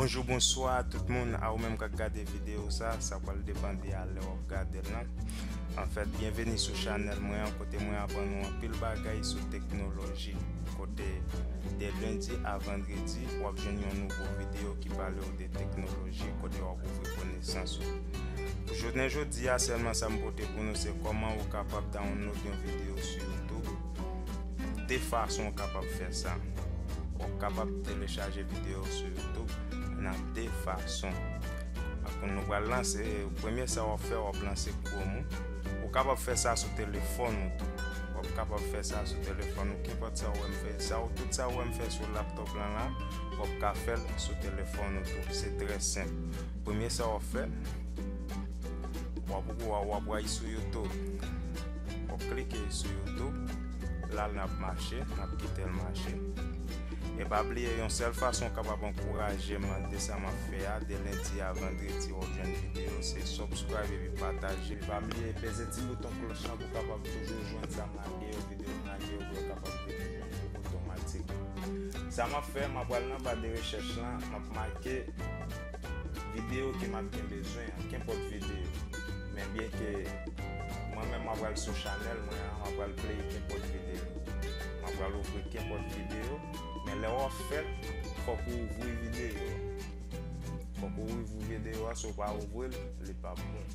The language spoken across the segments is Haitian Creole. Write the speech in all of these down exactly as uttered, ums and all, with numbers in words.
Bonjou, bonswa tout moun, a ou menm k ap gade videyo sa, sa pral depann de a lè w ap gade l lan. Anfèt, byenveni sou chanèl mwen an, kote mwen aprann ou anpil bagay sou teknoloji, kote de lendi a vandredi, w ap jwenn yon nouvo videyo ki pale w de teknoloji, kote w ap ouvri konesans ou. Pou jounen jodi a, sèlman sa m pote pou nou, se kòman ou kapab download yon videyo sou YouTube. De fason ou kapab fè sa. W ap kapab telechaje videyo sou YouTube nan de fason. Akoz nou pral lanse, premye sa w ap fè, w ap lanse Chrome ou. Ou kapab fè sa sou telefòn ou tou. W ap kapab fè sa sou telefòn ou, kenpòt sa w wè m fè. Sa w, tout sa w wè m fè sou laptop lan la, w ap ka fè l sou telefòn ou tou. Se trè senp. Premye sa w ap fè, w ap, w ap, w ap pral sou YouTube. W ap klike sou YouTube. La l ap mache, n ap kite l mache. E pa bliye, yon sèl fason w kapab ankouraje m de sa m ap fè a, de lendi a vandredi w ap jwenn videyo, se subscribe epi pataje. E pa bliye, peze ti bouton klòch lan pou w kapab toujou jwenn sa m lage yo, videyo m lage yo, pou yo kapab vin jwenn ou otomatikman. Sa m ap fè, m ap pral nan ba de rechèch lan, m ap make videyo ke m ap gen bezwen an, kenpòt videyo. Men byenke mwen menm m ap pral sou chanèl mwen an, m ap pral play kenpòt videyo. M ap pral ouvri kenpòt videyo, men lè w ap fè l, fòk ou ouvri videyo a. Fòk ou ouvri videyo a, si w pa ouvri l, li p ap bon.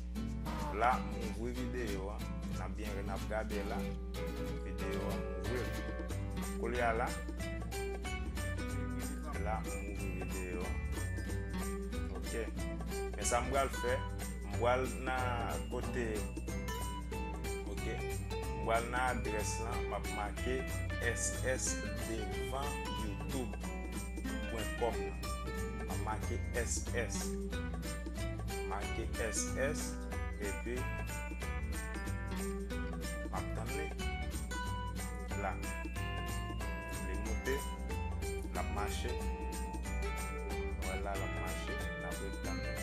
La, m ouvri videyo a, n ap byen, n ap gade la, videyo a, m ouvri l. Kounye a la, la, m ouvri videyo a. Ok. Men sa m pral fè, m pral nan kote, ok, m pral nan adrès lan, m ap make S S devan YouTube pwen kòm nan. M ap make S S. Make S S, epi m ap tann li. La. Li moute, l ap mache. Nou wè la, l ap mache, n ap ret tann li.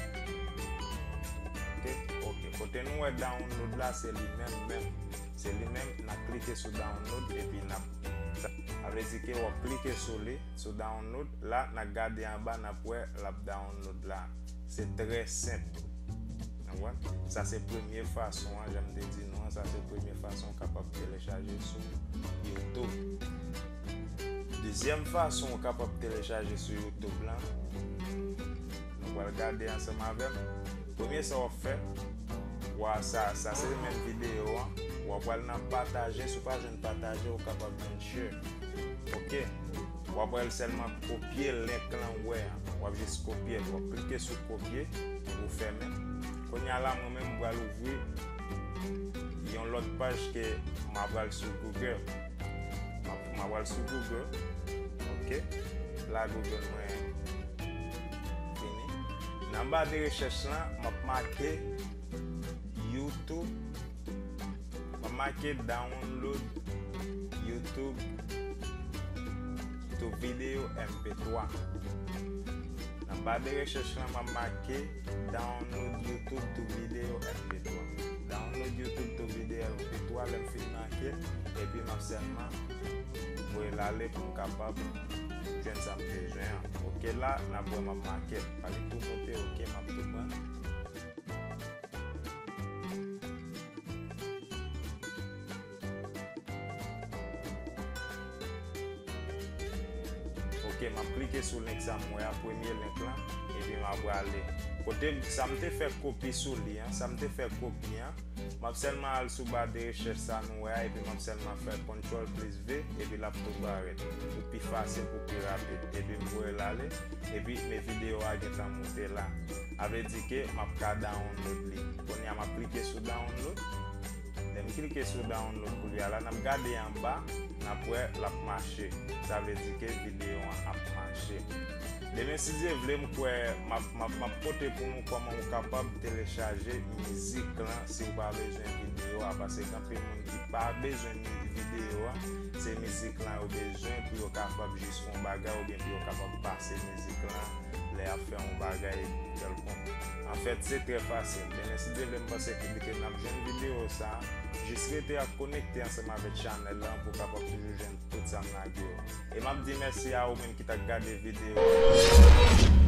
Ok, ok. Kote nou wè download la, se li menm, menm. Se li menm, n ap klike sou download, epi n ap, sa vle di ke w ap klike sou li, sou download, la, n ap gade anba, n ap wè, l ap download la. Se trè senp. Ou konprann? Sa se premye fason an, jan m te di nou an, sa se premye fason w kapab telechaje sou YouTube. Dezyèm fason w kapab telechaje sou YouTube lan, nou pral gade ansanm avè m. Premye sa w ap fè, w a, sa, sa se menm videyo an, w ap pral nan pataje, si w pa jwenn pataje, ou kapab jwenn share. Ok. W ap pral sèlman kopye link lan ou wè an. W ap jis kopye l. W ap klike sou kopye, epi w fèmen. Kounye a la, mwen menm, m pral ouvri yon lòt paj ke m ap pral sou Google. M ap, m ap pral sou Google. Ok. La, Google mwen fini. Nan ba de rechèch lan, m ap make YouTube. M ap make download YouTube to video M P twa. Nan ba de rechèch lan, m ap make download YouTube to video M P twa. Download YouTube to video M P twa, lè m fin make l, epi m ap sèlman voye l ale pou m kapab jwenn sa m bezwen an. Ok, la, n ap wè m ap make l. Pale tou moute, ok, m ap tou pran. Ok, m ap klike sou link sa m wè a, premye link lan, epi m ap prale. Kote sa m te fè kopi sou li an, sa m te fè kopi an, m ap sèlman al sou ba de rechèch sa nou wè a, epi m ap sèlman fè control plus V, epi l ap tou parèt. Pou pi fasil, pou pi rapid. Epi m voye l ale, epi men videyo a gentan moute la. A vle di ke m ap ka download li. Kounye a m ap klike sou download. Lè m klike sou download kounye a la, n ap gade anba, n ap wè l ap mache. Sa vle di ke videyo an ap mache. Demen, si Dye vle, m kwè m ap, m ap, m ap pote pou nou kòman ou kapab telechaje mizik lan si w pa bezwen videyo a, paske gen anpil moun ki pa bezwen mi-, videyo a, se mizik lan yo bezwen pou yo kapab jis fè yon bagay oubyen pou yo kapab pase mizik lan lè y ap fè yon bagay kèlkonk. Anfèt, se trè fasil. Demen, si Dye vle, m panse ke, ke n ap jwenn videyo sa a. Jis rete ak konekte ansanm avèk chanèl lan pou w kapab toujou jwenn tout sa m lage yo. E m ap di mèsi a ou menm ki t ap gade videyo a.